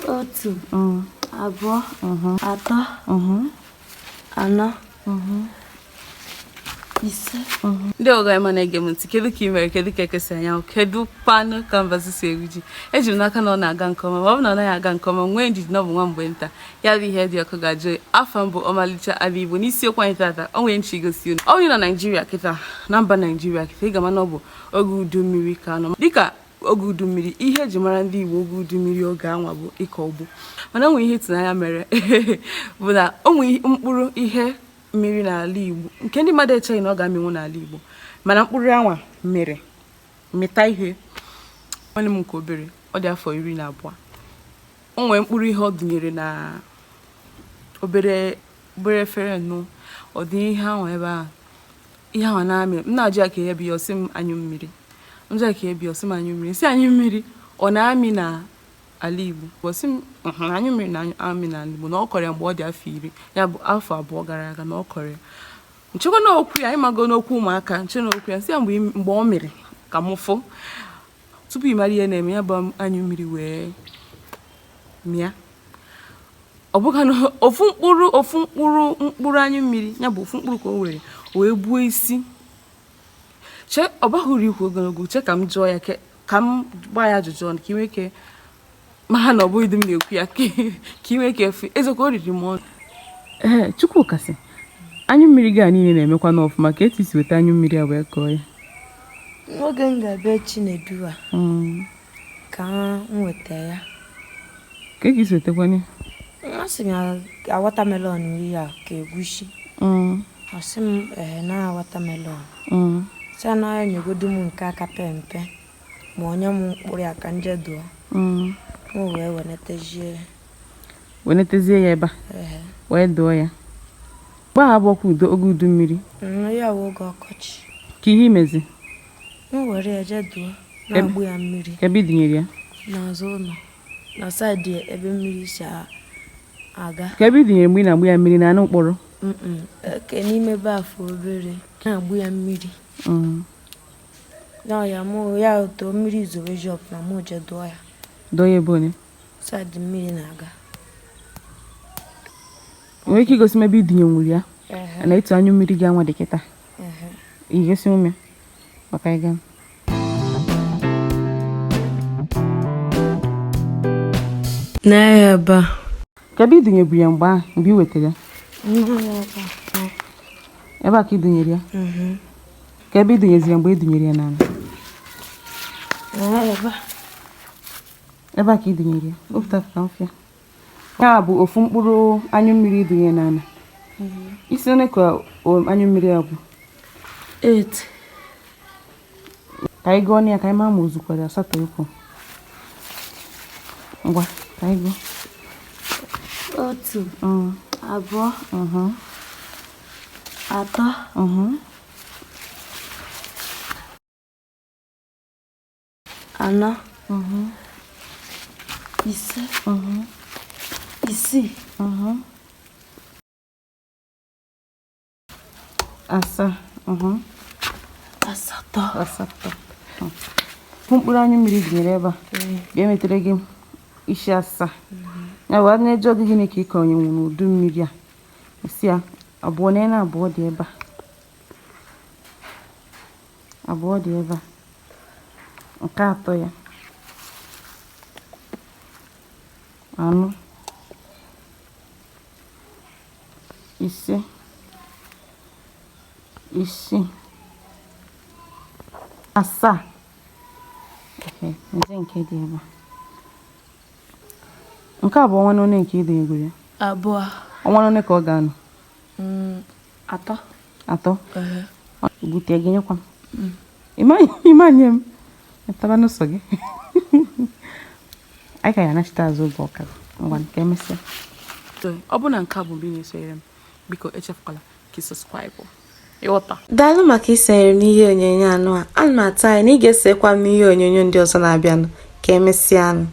Otu, abụọ, atọ, anọ, ise. Ndị ọgọ ọma na-ege m ntị, kedu ka ị mere? Kedu ka eke si anyanwụ? Kedu kwanụ ka mbazụ si eru ji? Eji m n'aka na ọ na-aga nke ọma. Ma ọ bụ na ọ naghị aga nke ọma, nwee ndidi na ọ bụ nwa mgbe nta ya bụ ihe dị ọkụ ga-ajụ oyi. Afa m bụ Ọmalịcha Ada Igbo. N'isiokwu anyị tata, o nwere nchi gosi unu. Ọ bụrụ na Naijiria kịta, na mba Naijiria kịta, ị ga-ama na ọ bụ oge udu mmiri ka anọ. Dịka oge udu mmiri, ihe eji mara ndị Igbo oge udu mmiri, oge anwa, bụ ịkọ ugbo. Mana o nwere ihe ịtụnanya mere, bụ na o nwere mkpụrụ ihe mmiri n'ala Igbo nke ndị mmadụ echeghị na ọ ga-amịnwu n'ala Igbo, mana mkpụrụ anwa mere mịta ihe. Nwanne m nke obere, ọ dị afọ 12, o nwere mkpụrụ ihe ọ dụnyere na obere obere efere nnu. Ọ dị ihe ahụ ebe ahụ, ihe ahụ na-amị. M na-ajụ ya ka ihe bụ ya, ọ sị m anyụ mmiri. M jụ ya ka ihe bụ ya, ọ sị m anyụ mmiri. Sị anyụ mmiri ọ na-amị na ala Igbo? Ọ sị m anyụ mmiri na-amị n'ala Igbo, na ọ kọrọ ya mgbe ọ dị afọ 10, ya bụ afọ 2 gara aga na ọ kọrọ ya. Nchekwa n'okwu ya, ịmago n'okwu ụmụaka, nche n'okwu ya, nsị ya mgbe ọ mịrị ka m fụ. Tupu ị mara ihe na-eme, ya bụ anyụ mmiri wee mịa. Ọ bụghị na ofu mkpụrụ, ofu mkpụrụ mkpụrụ anyụ mmiri, ya bụ ofu mkpụrụ ka o were wee buo isi. Che, ọ baghị uru ikwu ogologo. Che ka m jụọ ya, ka m gbaa ya ajụjụ ọnụ, ka ị nwee ike ma na ọ bụghị di m na-ekwu ya, ka ị nwee ike efu eziokwu. O riri m ọnụ. Ee, Chukwuka sị anyụ mmiri gị a niile na-emekwa n'ọfụma. Ka etu isi weta anyụ mmiri a wee kọọ ya? Oge m ga-abịa Chinedu a ka m weta ya. Ka esi wetakwana ya? A sị m ya watermelon ihe a ka egusi. Ọ sị m ee, na watermelon. Sị ya na ya nyegodu m nke aka pe mpe, ma onye m mkpụrụ ya ka nje dụọ. M wee wenetezie. Wenetezie ya ebe a? Ee. Wee dụọ ya. Mgbe ahụ abụọkwa udo oge udu mmiri? Ya bụ oge ọkọchị. Ka ihe imezi? M were ya jee dụọ, na-agbụ ya mmiri. Ebe i dinyere ya? N'azụ ụlọ, na side ebe mmiri si aga. Ka ebe i dinyere mgbe ị na-agbụ ya mmiri na anụ mkpọrọ? Eke n'ime bafu obere na-agbụ ya mmiri. Na ya mụ ya too, mmiri zowe ji ọpụma, mụ jee dụọ ya. Dụọ ya ebe onye? Side mmiri na-aga. Nwere ike igosi m ebe i dinyenwuru ya? Ehe. Na etu anyụ mmiri gị anwa dị kịta? Ehe. Ị gosi m ya maka ịga. Na ya ebe a. Ka ebe i dinyeburu ya mgbe ahụ, mgbe i wetara ya? Ebe a ka i dinyere ya? Mhm. Ka ebe i dinyeziri ya mgbe i dinyere ya n'ala? Na ebe a. Ebe a ka i dinyere ya? Wepụta ka m fịa. Ya bụ ofu mkpụrụ anyụ mmiri i dinye n'ala. Isi one ka anyụ mmiri a bụ? 8. Ka anyị gụọ ya, ka anyị maa ma o zukwara asatọ ikwu. Ngwa, ka anyị gụọ. Otu, abụọ, atọ, anọ, ise, isii, asaa, asatọ. Asatọ. Hụ, mkpụrụ anyụ mmiri dinyere ebe a bịa metere gị isi asaa. Ya bụ, a na-eji oge gịnị ka ị kọnyenwu n'udu mmiri a? Isi ya abụọ na ene abụọ dị ebe a, abụọ dị ebe a, nke atọ ya anọ, ise, isii, asaa. Ehe, nze nke dị ebe a, nke a bụ ọnwa n'one nke ị dịnyegoro ya? 2. Ọnwa n'one ka ọ ga-anọ? 3. 3? Ehe. Bute gị nyekwa m. Ịma nye m taba n'ụsọ gị. Anyị ka ya anachite azụ oge ọka. Ngwa, ka emesịa. Ọ bụ na nke a bụ mgbe ị na-esonyere m, biko echefukwala ka ị subscribe, ịghọta. Daalụ maka isonyere m n'ihe onyonyo anụ a. Ana m atụ anya na ị ga-esonyekwa m n'ihe onyonyo ndị ọzọ na-abịanụ. Ka emesịanụ.